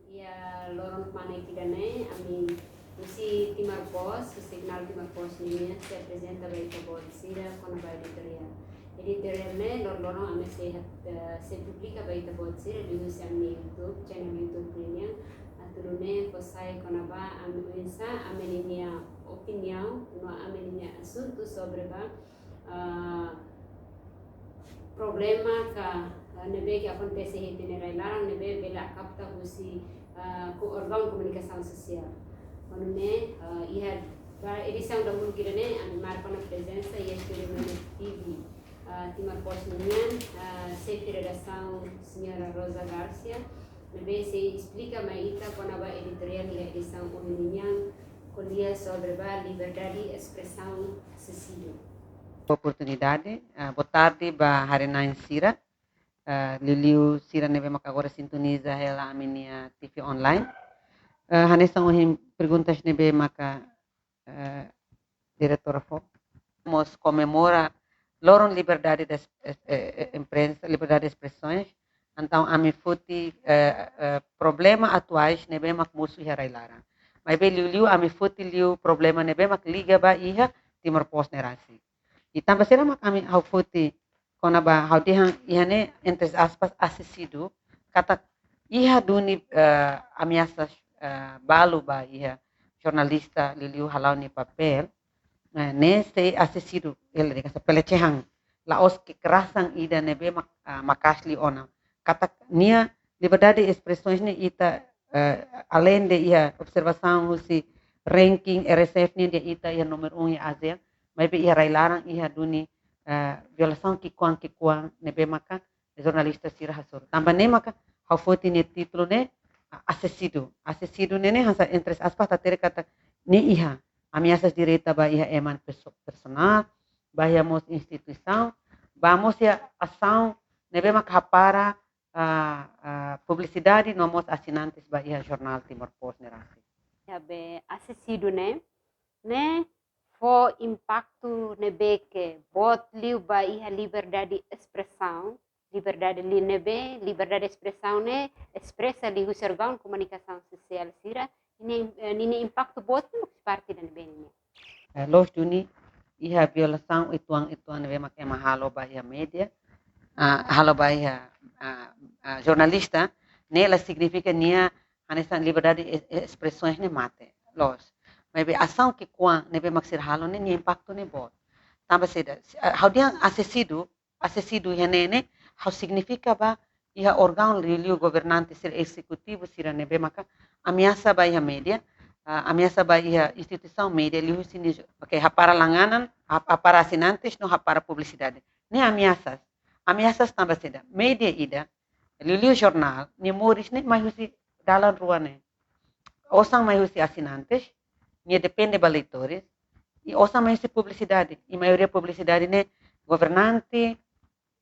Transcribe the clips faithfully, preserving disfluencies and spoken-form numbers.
Iha loron kmanek ida-ne'e, ami husi Timor Post, husi kanál Timor Post nian, sei aprezenta ba ita-boot sira kona-ba editoriál. Editoriál ne'e loron-loron ami sei hat-, eh, sei publika ba ita-boot sira liuhusi ami YouTube, channel YouTube nian, atu nune'e fó sai kona-ba ami oinsá, ami-nia opiniaun, no ami-nia asuntu sobre ba, ah, problema ka, ah, ne'ebé ke akontese iha ita-nia rai-laran ne'ebé bele kapta husi, ah, ku órgaun komunikasaun sosiál. Nune'e, ah, iha ba edisaun dahuluk ida-ne'e, ami marka ona prezensa iha Estúdiu Mene T V, ah, Timor Post nian, ah, xefe redasaun Señora Rosa Garcia, ne'ebé sei esplika mai ita kona-ba editoriál iha edisaun ohin nian, ko'alia sobre ba liberdade espresaun asesidu. Oportunidade, ah, boa tarde ba haree-na'in sira, ah, liuliu sira ne'ebé mak agora sintoniza hela ami-nia T V online. Ah, hanesan ohin perguntas ne'ebé maka, ah, diretora fó. Mós komemora loron liberdade de es-, eh, eh, eh, imprensa, liberdade de espresoens. Entaun ami foti, eh, eh, problema atuais ne'ebé mak mosu iha rai-laran. Maibé liuliu ami foti liu problema ne'ebé mak liga ba iha Timor Post ne'e rasik. I tanba sira mak ami ha'u foti kona-ba ha'u dehan iha ne'e entre aspas asesidu, katak iha duni, eh, ameasa, eh, balu ba iha jornalista liuliu hala'o nia papél, eh, ne'e sei asesidu, ele de kasa pelecehan, la'ós kekerasan ida ne'ebé mak-, ah, maka'as liu ona. Katak nia liberdade de espresoens ne'e ita, eh, além de iha observasaun husi ranking R S F nian dehan ita iha númeru um iha ASEAN, maibé iha rai-laran iha duni, eh, violasaun ki'ikoan-ki'ikoan ne'ebé maka jornalista sira hasoru. Tanba ne'e maka ha'u foti nia títulu ne'e, ah, asesidu. Asesidu ne'e ne'e hanesan entre aspas ita hatene katak ne'e iha ameasas direta ba iha ema perso-, personál, ba iha mós instituisaun, ba mós iha asaun ne'ebé mak hapara, ah, ah, publisidade no mós asinantes ba iha jornál Timor Post ne'e rasik. Iha be asesidu ne'e, ne'e fó impaktu ne'ebé ke boot liu ba iha liberdade espresaun, liberdade li-, ne'ebé liberdade espresaun ne'e espresa liuhusi órgaun komunikasaun sosiál sira, ninia, eh, ninia impaktu boot liu husi parte ida ne'ebé nian. Eh, loos duni, iha violasaun uitoan-uitoan ne'ebé mak ema halo ba iha média, ah, halo ba iha, ah, ah, jornalista, ne'e la signifika nia hanesan liberdade e-, e-, espresoens ne'e mate. Loos. Maibé asaun ki'ikoan ne'ebé mak sira halo ne'e nia impaktu ne'e boot. Tanba saida, si-, ah, ha'u dehan asesidu, asesidu iha ne'e ne'e, ha'u signifika ba iha órgaun liuliu governante sira, ezekutivu sira ne'ebé maka ameasa ba iha média, ah, ameasa ba iha instituisaun média liuhusi nia, oke, hapara langganan, hap-, hapara asinantes no hapara publisidade. Ne'e ameasas. Ameasas tanba saida? Média ida, liuliu jornál, nia moris ne'e mai husi dalan rua ne'e. Osan mai husi asinantes, nia depende ba leitores, i osan mai husi publisidade, i maioria publisidade ne'e governante,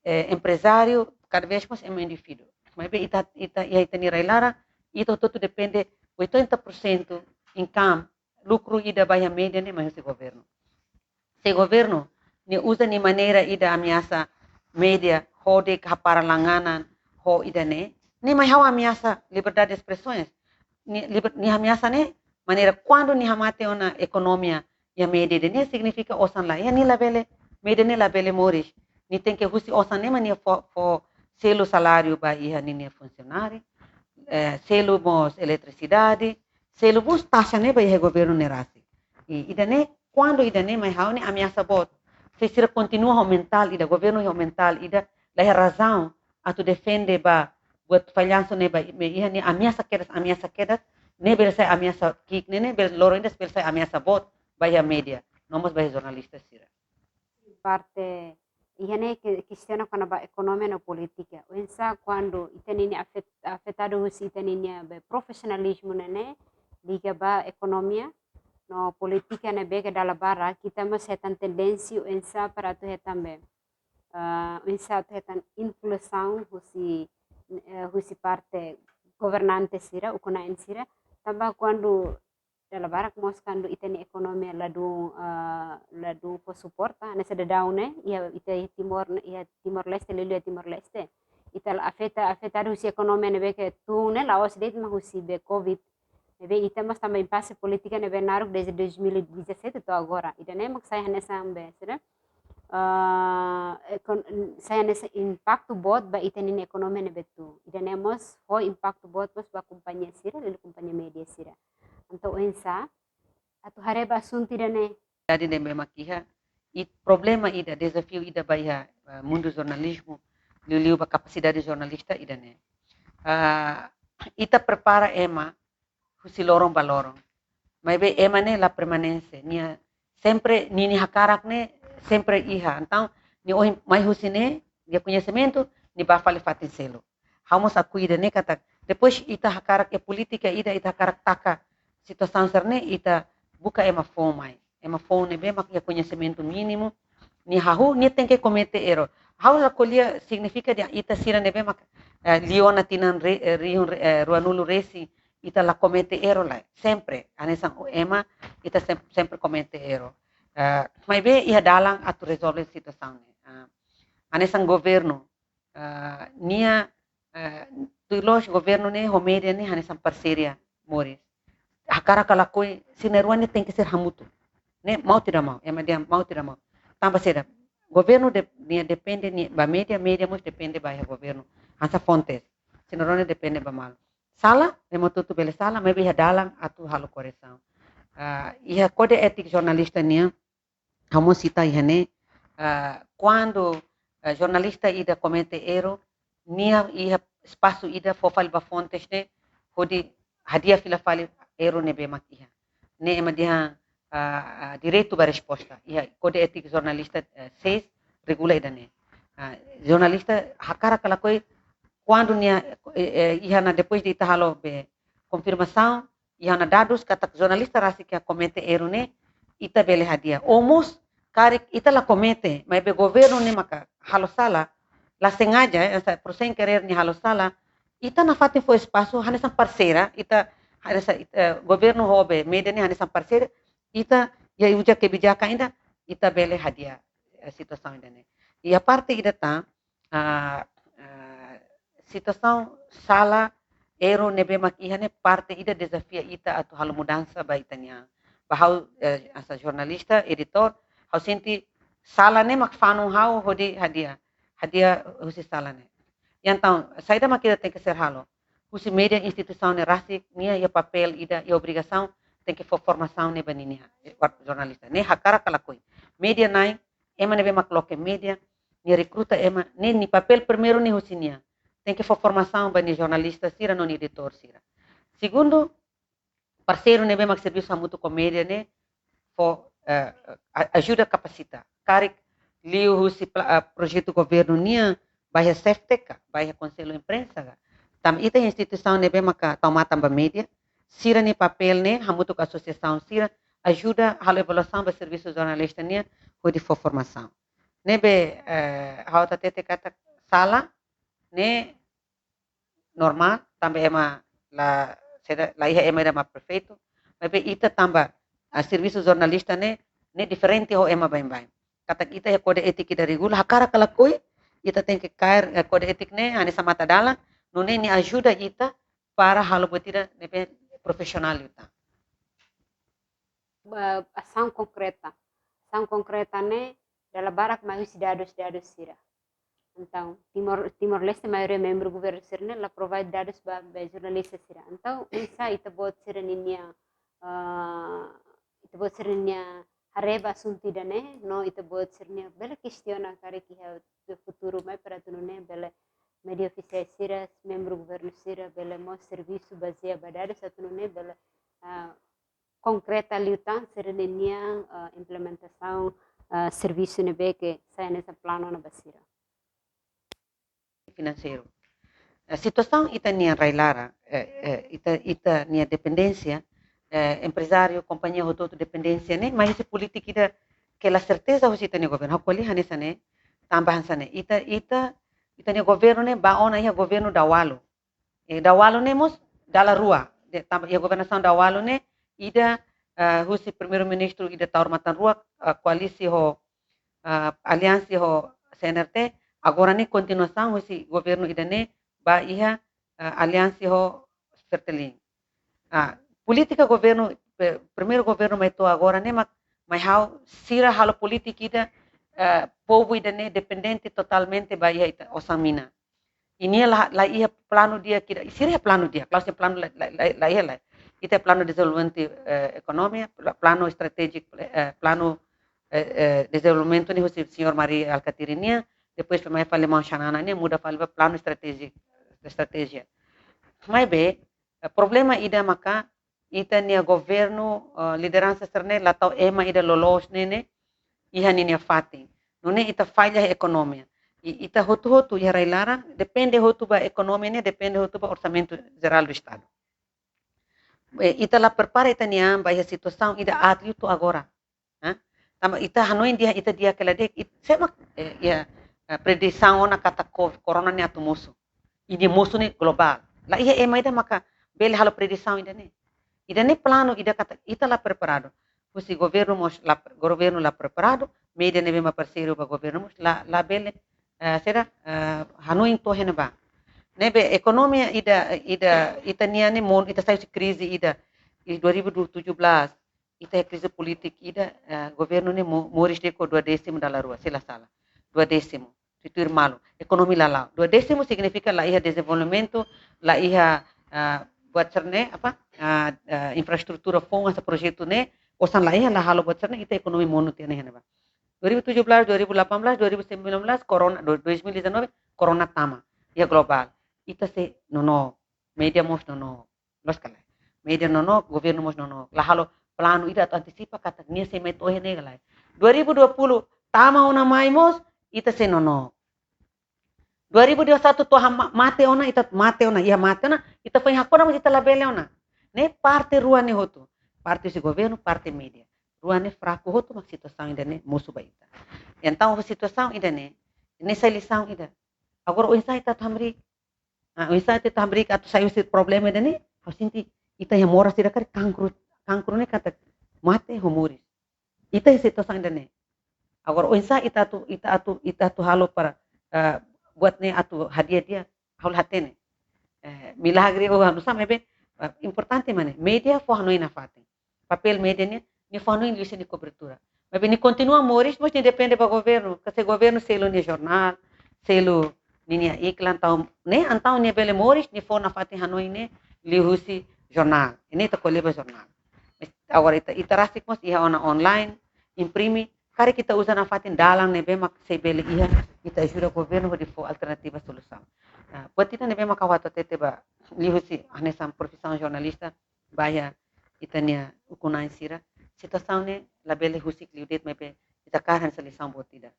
eh, emprezáriu, kada vez mós ema indivíduu. Maibé ita, ita, iha ita-nia rai-laran, ita hotu-hotu depende oitenta por cento income, lukru ida ba iha média ne'e mai husi governu. Se governu nia uza nia maneira ida ameasa média hodi hapara langganan ho ida-ne'e, ne'e mai ha'u ameasa liberdade de espresoens. Nia liber-, nia ameasa ne'e maneira kuandu nia hamate ona ekonomia iha média ida-ne'e signifika osan la iha, nia labele, média ne'e labele moris. Nia tenke husi osan ne'e mak nia fó, fó selu saláriu ba iha ninia funsionáriu, eh, selu mós eletrisidade, selu mós taxa ne'e ba iha governu ne'e rasik. I ida-ne'e, kuandu ida-ne'e mai ha'u ne'e ameasa boot. Se sira kontinua ho mentál ida, governu ho mentál ida, la iha razaun atu defende ba buat fallansu ne'e ba, maibé iha ne'e ameasa kedas, ameasa kedas, ne'e bele sai ameasa ki'ik ne'e, ne'e bele loron ida bele sai ameasa boot ba iha média, no mós ba iha jornalista sira. Parte iha ne'e ke-, kestiona kona-ba ekonomia no polítika. Oinsá kuandu ita ninia afet-, afetadu husi ita ninia be profisionalizmu ne'e ne'e liga ba ekonomia no polítika ne'ebé ke dala barak, ita mós hetan tendénsia oinsá para atu hetan be, ah, oinsá atu hetan inkluzaun husi, eh, husi parte governante sira, ukun-na'in sira, tanba kuandu dala barak mós kuandu ita-nia ekonomia ladún, ah, ladún fó suporta, hanesan daudaun ne'e, iha ita iha Timor, iha Timor-Leste, liuliu iha Timor-Leste. ita la afeta, afetadu husi ekonomia ne'ebé ke tun ne'e la'ós de'it mak husi be covid. Ne'ebé ita mós tanba impase polítika ne'ebé naruk desde dois mil e dezassete to'o agora. Ida-ne'e mak sai hanesan be, sira, ah, ekon-, sai hanesan impaktu boot ba ita-nia ekonomia ne'ebé tun. Ida-ne'e mós fó impaktu boot mós ba kompañia sira, liuliu kompañia média sira. Entaun oinsá atu haree ba asuntu ida-ne'e? Jadi ne'e memang iha, i problema ida, dezafiu ida ba iha, eh, mundu jornalizmu, liuliu ba kapasidade jornalista ida-ne'e. Ah, ita prepara ema husi loron ba loron. Maibé ema ne'e la permanente, nia sempre, ninia hakarak ne'e sempre iha. Entaun, nia ohin mai husi ne'e, nia koñesimentu, nia bá fali fatin seluk. Ha'u mós akui ida-ne'e katak, depois ita hakarak iha polítika ida, ita hakarak taka situasaun sira-ne'e, ita buka ema foun mai. Ema foun ne'ebé mak iha koñesimentu mínimu, nia hahú, nia tenke komete erru. Ha'u la ko'alia signifika dehan ita sira ne'ebé mak, eh, liu ona tinan re-, eh, rihun re-, eh, ruanulu resin, ita la komete erru lae. Sempre, hanesan ema, ita sem-, sempre komete erru. Eh, maibé iha dalan atu rezolve situasaun ne'e. Ah, hanesan governu, ah, nia, ah, tuir loos governu ne'e ho média ne'e hanesan parseria moris. Hakarak ka lakohi, sira na'in-rua ne'e tenke ser hamutuk. Ne'e mau tidak mau, ema dehan mau tidak mau. Tanba saida, governu de-, nia depende nia ba média, média mós depende ba iha governu. Hanesan fontes. Sira na'in-rua ne'e depende ba malu. Sala, ema hotu-hotu bele sala, maibé iha dalan atu halo koresaun. Ah, iha kode étika jornalista nian, ha'u mós sita iha ne'e, ah, kuandu, ah, jornalista ida komete erru, nia iha espasu ida fó fali ba fontes ne'e, hodi hadi'a fila fali erru ne'ebé mak iha. Ne'e ema dehan, ah, ah, direitu ba resposta. Iha kode étika jornalista, eh, seis regula ida-ne'e. Ah, jornalista hakarak ka lakohi, kuandu nia, eh, eh, iha ona depois de ita halo be konfirmasaun, iha ona dadus katak jornalista rasik ke komete erru ne'e, ita bele hadi'a. Ou mós, karik ita la komete, maibé governu ne'e maka halo sala, la sengaja, eh, hanesan por sem querer nia halo sala, ita nafatin fó espasu, hanesan parseira, ita, hanesan, eh, governu ho be média ne'e hanesan parseira, ita, iha uza kebijakan ida, ita bele hadi'a, eh, situasaun ida-ne'e. Iha parte ida tan, ah, ah, situasaun sala, erru ne'ebé mak iha ne'e parte ida dezafia ita atu halo mudansa ba ita-nia. Ba ha'u, eh, hanesan jornalista, editór, ha'u sente sala ne'e mak fanun ha'u hodi hadi'a, hadi'a husi sala ne'e. Entaun, saida mak ita tenke ser halo? Husi média, instituisaun ne'e rasik, nia iha papél ida, iha obrigasaun, tenke fó formasaun ne'e ba ninia, eh, warga jornalista. Ne'e hakarak ka lakohi. Média na'in, ema ne'ebé mak loke média, nia rekruta ema, ne'e nia papél primeiru ne'e husi nia. Tenke fó formasaun ba nia jornalista sira no nia editór sira. Segundu, parseiru ne'ebé mak servisu hamutuk ho média ne'e, fó, eh, a-, ajuda kapasita. Karik liu husi pla-, eh, projetu governu nian, ba iha CEFTE ka, ba iha Konsellu Imprensa ka. Tanba ita instituisaun ne'ebé maka tau matan ba média, sira-nia papél ne'e, hamutuk ho asosiasaun sira, ajuda halo avaliasaun ba servisu jornalista nian, hodi fó formasaun. Ne'ebé, eh, ha'u hatete katak sala, ne'e normál, tanba ema la, saida, la iha ema ida mak perfeitu, maibé ita tanba, ah, servisu jornalista ne'e, ne'e diferente ho ema baibain. Katak ita iha kode étika ida regula, hakarak ka lakohi, ita tenke kaer, eh, kode étika ne'e, hanesan matadalan, nune'e nia ajuda ita para halo buat ida ne'ebé profisionál liután. Ba, asaun konkreta. Asaun konkreta ne'e dala barak mai husi dadus, dadus sira. Entaun, Timor, Timor-Leste maioria membru governu sira-ne'e la provide dadus ba, ba jornalista sira. Entaun, oinsá ita-boot sira ninia, ah, ita-boot sira ninia haree ba asuntu ida-ne'e, no ita-boot sira-nia bele kestiona karik iha futuru mai para atu nune'e bele média ofisiál sira, membru governu sira, bele mós servisu bazeia ba dadus atu nune'e bele, ah, konkreta liután sira-ninia, ah, implementasaun, ah, servisu ne'ebé ke sai hanesan planu ona ba sira. Finanseiru. Eh, situasaun ita-nia rai-laran, eh, eh, ita, ita-nia dependénsia, eh, emprezáriu, kompañia hotu-hotu dependénsia ne'e, mai husi polítika ida ke la serteza husi ita-nia governu. Ha'u ko'alia hanesan ne'e, tanba hanesan ne'e. Ita, ita, ita-nia governu ne'e ba ona iha governu dahulu. Eh, dahulu ne'e mós dala rua. De, tanba iha governasaun dahulu ne'e, ida, eh, husi primeiru-ministru ida taur matan-ruak, eh, koalisi ho, eh, aliansi ho C N R T, Agora ne'e kontinuasaun husi governu ida-ne'e ba iha, eh, aliansia ho Fretilin. Ah, polítika governu, pe-, primeiru governu mai to'o agora ne'e mak, mai ha'u, sira halo polítika ida, eh, povu ida-ne'e dependente totalmente ba iha ita osan mina. I nia la, la iha planu di'ak ida, sira iha planu di'ak, klaru sira planu la, la, la, la iha la. Ita planu dezenvolvimentu, eh, ekonomia, pla-, planu estratéjiku, eh, planu, eh, eh, dezenvolvimentu ne'e husi señór Mari Alkatiri nian, depois mai fali maun Xanana nian, muda fali ba planu estratéjiku, estratéjia. Maibé, eh, problema ida maka, ita-nia governu, eh, lideransa sira-ne'e la tau ema ida loloos ne'e, ne'e, iha ninia fatin. Nune'e ita falla iha ekonomia. I ita hotu-hotu iha rai-laran, depende hotu ba ekonomia ne'e, depende hotu ba Orsamentu Jerál do Estadu. Eh, ita la prepara ita-nia an ba iha situasaun ida aat liu to'o agora. Hã? Tanba ita hanoin dehan ita di'ak ka la di'ak, it-, sé mak, eh, iha, eh, predisaun ona katak ko-, korona ne'e atu mosu. I nia mosu ne'e globál. La iha ema ida maka bele halo predisaun ida-ne'e. Ida-ne'e planu ida katak ita la preparadu. Husi governu mós la, governu la preparadu, média ne'ebé mak parseiru ba governu mós la, la bele, eh, saida, eh, hanoin to'o iha ne'ebá. Ne'ebé ekonomia ida, ida, ita-nia ne'e monu, ita sai husi krize ida, i dua ribu tujuh belas, ita iha krize polítika ida, eh, governu ne'e mo-, moris de'it ho dua désimu dala rua, se la sala. Dua désimu, tuir malu. Ekonomia la la'o. Dua désimu signifika la iha dezenvolvimentu, la iha, ah, buat sira-ne'e, apa, ah, ah, infraestrutura foun, hanesan projetu ne'e, osan la iha, la halo buat sira-ne'e, ita ekonomia monu tiha ona iha ne'ebá. Dua ribu tujuh belas, dua ribu delapan belas, dua ribu sembilan belas, korona, du-, dua ribu sembilan belas, korona tama. Iha globál. Ita sei nonook, média mós nonook. Loos ka lae? Média nonook, governu mós nonook. La halo planu ida atu antisipa katak nia sei mai to'o iha ne'e ka lae. Dua ribu dua puluh tama ona mai mós, ita sei nonook. Dua ribu dua puluh satu to'o ha-, ma-, mate ona, ita mate ona, iha mate ona, ita foin hakona mós ita labele ona. Ne'e parte rua ne'e hotu. Parte husi governu, parte média. Rua ne'e fraku hotu mak situasaun ida-ne'e mosu ba ita. Entaun, ho situasaun ida-ne'e, ne'e sai lisaun ida. Agora, oinsá ita atu hamriik? Ah, oinsá ita atu hamriik atu sai husi problema ida-ne'e? Ha'u sente ita iha moras ida karik kankru, kankru ne'e katak mate ho moris. Ita iha situasaun ida-ne'e. Agora, oinsá ita atu, ita atu, ita atu halo para, eh, buat ne'e atu hadi'a di'ak, ha'u la hatene. Eh, milagre ou oinsá, maibé, eh, importante mak ne'e, média fó hanoin nafatin. Papél média ne'e, nia fó hanoin liuhusi nia kobertura. Maibé nia kontinua moris, mas nia depende ba governu. Ka se governu selu nia jornál, selu ninia iklan, entaun, ne'e, entaun nia bele moris, nia fó nafatin hanoin ne'e liuhusi jornál. Ne'e ita ko'alia ba jornál. Agora ita, ita rasik mós iha ona online, imprime, karik ita uza nafatin dalan ne'ebé mak sei bele iha, ita ajuda governu hodi fó alternativa solusaun. Ah, buat ida ne'ebé mak ha'u hato'o hatete ba liuhusi hanesan profisaun jornalista, ba iha ita-nia ukun-na'in sira. Situasaun ne'e labele husik liu de'it, maibé ita kaer hanesan lisaun boot ida.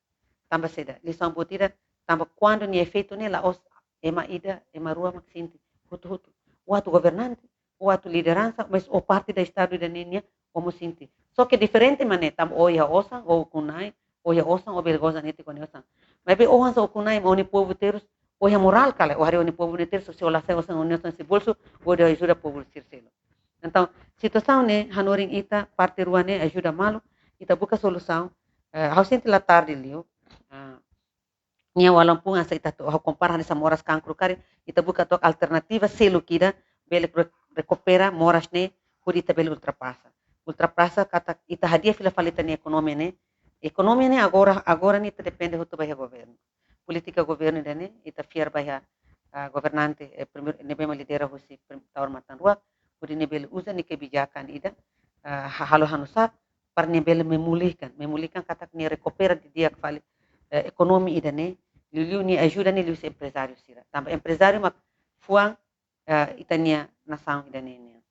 Tanba saida? Lisaun boot ida, tanba kuandu nia efeitu ne'e la'ós ema ida, ema rua mak sente, hotu-hotu. Ó atu governante, ó atu lideransa, mas ó parte da Estadu ida-ne'e nian, ó mós sente. Só ke diferente mak ne'e, tanba ó iha osan, ó ukun-na'in, ó iha osan, ó bele goza netik ó-nia osan. Maibé ó hanesan ukun-na'in, ó-nia povu terus, ó iha morál ka lae, ó haree ó-nia povu ne'e terus, se ó la hasai osan, ó-nia osan husi bolsu, ó hodi ajuda povu sira seluk. Entaun, situasaun ne'e hanorin ita, parte rua ne'e ajuda malu, ita buka solusaun, eh, ha'u sente la tarde liu, ah, nia walaupun hanesan ita atu, ha'u kompara hanesan moras kankru karik, ita buka took alternativa seluk ida, bele re-, rekupera moras ne'e, hodi ita bele ultrapasa. Ultrapasa katak ita hadi'a fila fali ita-nia ekonomia ne'e, ekonomia ne'e agora, agora ne'e ita depende hotu ba iha governu. Polítika governu ida-ne'e, ita fiar ba iha, ah, governante, eh, primeiru, ne'ebé mak lidera husi prim-, Taur Matan Ruak, hodi nia bele uza nia kebijakan ida, ah, ha-, halo hanusá, para nia bele memulihkan, memulihkan katak nia rekupera didi'ak fali, eh, ekonomia ida-ne'e, liuliu nia ajuda ne'e liuhusi emprezáriu sira. Tanba emprezáriu mak fuan, eh, ita-nia nasaun ida-ne'e nian.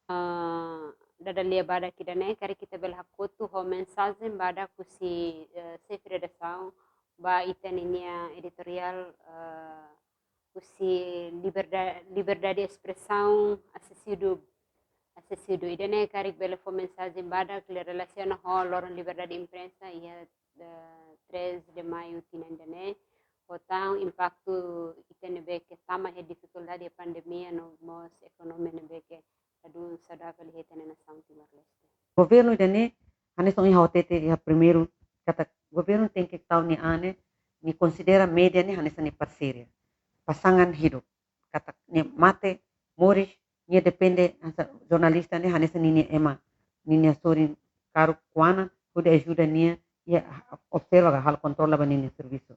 Ah, dada lia badak ida-ne'e, karik ita bele hakotu ho mensajen badak husi, eh, xefe redasaun ba ita ninia editoriál, eh, husi liberda-, liberdade espresaun asesidu, asesidu. Ida-ne'e karik bele fó mensajen badak ne'ebé relasiona ho loron liberdade imprensa iha, eh, três de maio tinan ida-ne'e, ho tan impaktu ita ne'ebé ke tama iha difikuldade pandemia no mós ekonomia ne'ebé ke ladún saudavel iha ita-nia nasaun Timor-Leste. Governu ida-ne'e, hanesan ohin ha'u hatete iha primeiru, katak governu tenke tau nia an ne'e, nia konsidera média ne'e hanesan nia parseiru, pasangan hidup. Katak nia mate, moris, nia depende hanesan jornalista ne'e hanesan ninia ema, ninia sorin karuk kuana, hodi ajuda nia, nia observa ka halo kontrola ba ninia servisu.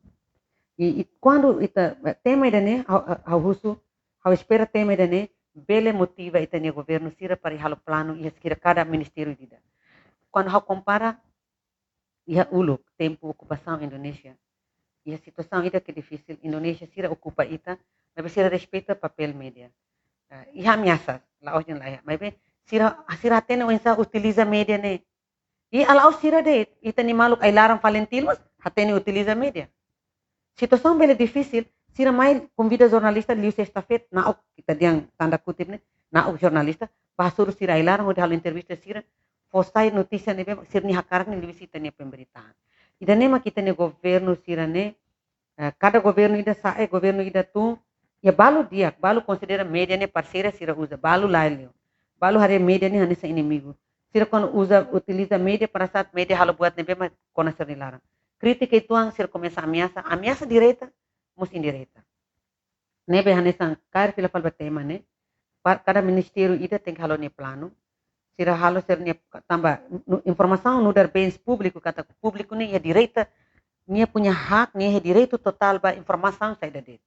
I, i kuandu ita, tema ida-ne'e, ha'u, ha'u husu, ha'u espera tema ida-ne'e bele motiva ita-nia governu sira para halo planu iha sira kada ministériu ida. Kuandu ha'u kompara iha uluk tempu okupasaun Indonézia, iha situasaun ida ke difisil, Indonézia sira okupa ita, maibé sira respeita papél média. Eh, iha ameasa, la'ós dehan la iha, maibé sira, sira hatene oinsá utiliza média ne'e. I la'ós sira de'it, ita-nia maluk ai-laran fali tiha mós hatene utiliza média. Situasaun bele difisil, sira mai konvida jornalista liuhusi estafeta, na'ok ita dehan tanda kutip ne'e, na'ok jornalista, bá hasoru sira ai-laran hodi halo entrevista sira, fó sai notísia ne'ebé sira-nia hakarak ne'e liuhusi ita-nia pemberitaan. Ida-ne'e mak ita-nia governu sira-ne'e, eh, kada governu ida sa'e, governu ida tun, iha balu di'ak, balu konsidera média ne'e parseira sira uza, balu lae liu. Balu haree média ne'e hanesan inimigu. Sira kuandu uza, utiliza média para saat média halo buat ne'ebé mak kona sira-nia laran. Krítika uitoan sira komesa ameasa, ameasa direta, mós indireta. Ne'ebé hanesan karik fila fali ba tema ne'e, pa-, kada ministériu ida tenke halo nia planu, sira halo sira-nia, tanba nu-, informasaun nu'udar bens públiku, katak públiku ne'e iha direitu, nia punya hak, nia iha direitu totál ba informasaun saida de'it.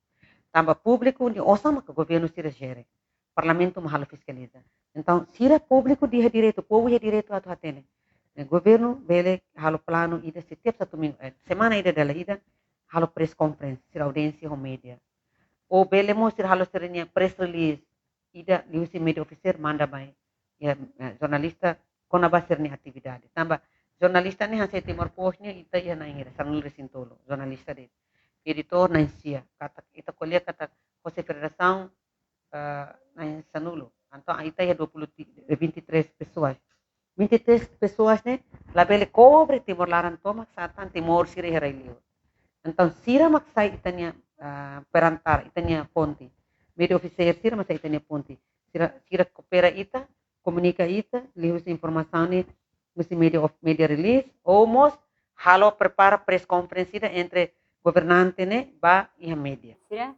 Tanba públiku nia osan maka governu sira jere, parlamentu mak halo fiskaliza. Entaun, sira públiku iha direitu, povu iha direitu atu hatene. Eh, governu bele halo planu ida setiap satu minggu, eh, semana ida dala ida, halo press conference, sira audiénsia ho média. Ou bele mós sira halo sira-nia press release, ida liuhusi média ofisiál manda mai iha, eh, jornalista kona-ba sira-nia atividade. Tanba jornalista ne'e hanesan Timor Post ne'e ita iha na'in hira, sanulu-resin-tolu jornalista de'it. Editór na'in-sia, katak ita ko'alia katak husi federasaun, eh, na'in-sanulu. Entaun ita iha dua puluh ti-, eh, vinte e três pessoas. Vinte e três pessoas ne'e labele kobre Timor laran tomak, sá tan Timor sira iha rai-liur. Entaun sira mak sai ita-nia, ah, perantara, ita-nia ponte. Média ofisiál sira mak sai ita-nia ponte. Sira, sira koopera ita, komunika ita, liuhusi informasaun ne'e husi média of-, média release, ou mós halo prepara press conference ida entre governante ne'e ba iha média. Sira,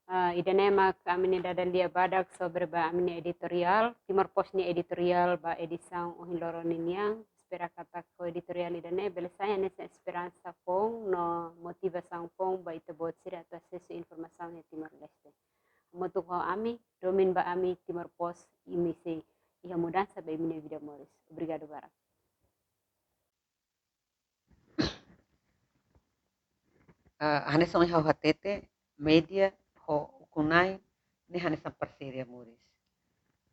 ah, ida-ne'e mak ami-nia dada lia badak sobre ba ami-nia editoriál, Timor Post nia editoriál ba edisaun ohin loron ninian. Espera katak ho editoriál ida-ne'e bele sai hanesan esperansa foun no motivasaun foun ba ita-boot sira atu asesu informasaun iha Timor-Leste. Hamutuk ho ami, domin ba ami, Timor Post, imi sei iha mudansa ba imi-nia vida moris. Obrigadu barak. Ah, hanesan ohin ha'u hatete, média ho ukun-na'in ne'e hanesan parseiru moris.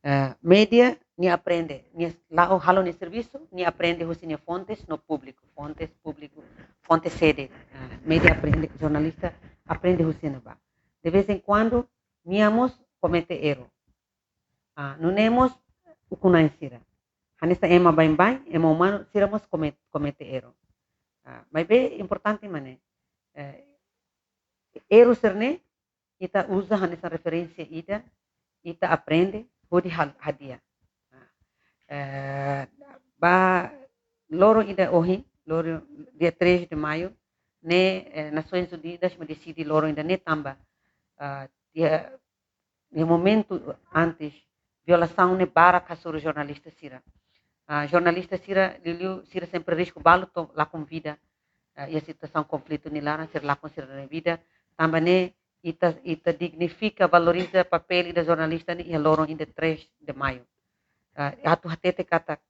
Ah, média nia aprende, nia la'o halo nia servisu, nia aprende husi nia fontes no públiku, fontes, públiku, fontes sede. Ah, média aprende, jornalista aprende husi ne'ebá. De vez em quando, nia mós komete erru. Ah, nune'e mós ukun-na'in sira. Hanesan ema baibain, ema umanu, sira mós kome-, komete erru. Ah, maibé importante mak ne'e, eh, erru sira-ne'e, ita uza hanesan referénsia ida, ita aprende, hodi hal-, hadi'a. Ah, eh, ba loron ida ohin, loron dia três de maio, ne'e, eh, Nasoins Unidas mak deside loron ida-ne'e tanba, ah, dia iha momentu antes, violasaun ne'e barak hasoru jornalista sira. Ah, jornalista sira, liuliu sira sempre risku balu to'o lakon vida. Ah, iha situasaun konflitu nia laran, sira lakon sira-nia vida. Tanba ne'e ita, ita dignifika, valoriza papél ida jornalista ne'e iha loron ida três de maio. Ah, atu hatete katak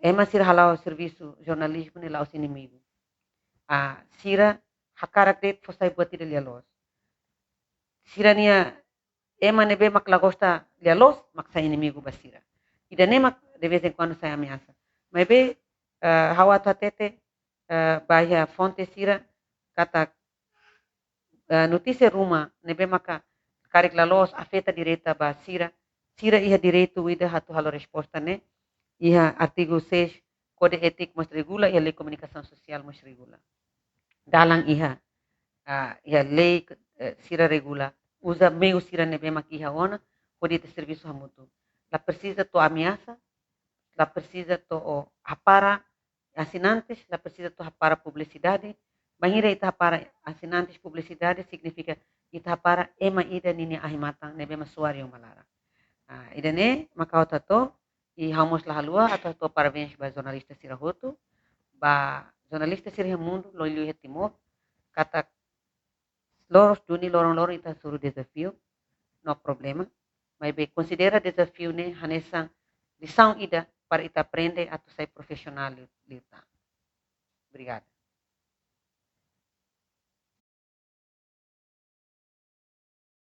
ema sira hala'o servisu jornalizmu ne'e la'ós inimigu. Ah, sira hakarak de'it fó sai buat ida lia-loos. Sira-nia ema ne'ebé mak la gosta lia-loos, mak sai inimigu ba sira. Ida-ne'e mak de vez em quando sai ameasa. Maibé, eh, ha'u atu hatete, eh, ba iha fonte sira, katak, eh, notísia ruma ne'ebé maka karik la loos afeta direta ba sira, sira iha direitu ida atu halo resposta ne'e, iha artigu seis Kode Étika mós regula, iha Lei Komunikasaun Sosiál mós regula. Dalan iha, ah, iha lei, eh, sira regula, uza meiu sira ne'ebé mak iha ona, hodi ita servisu hamutuk. La presiza to'o ameasa, la presiza to'o hapara asinantes, la presiza to'o hapara publisidade, Bainhira ita hapara asinantes publisidade signifika ita hapara ema ida ninia ahi-matan ne'ebé mak suar iha uma laran. Ah, ida-ne'e mak ha'u hato'o, i ha'u mós la haluha atu hato'o parabéns ba jornalista sira hotu, ba jornalista sira iha mundu, liuliu iha Timor, katak loron duni, loron-loron ita hasoru dezafiu, no problema. Maibé konsidera dezafiu ne'e hanesan lisaun ida para ita aprende atu sai profisionál liu, liután. Obrigada.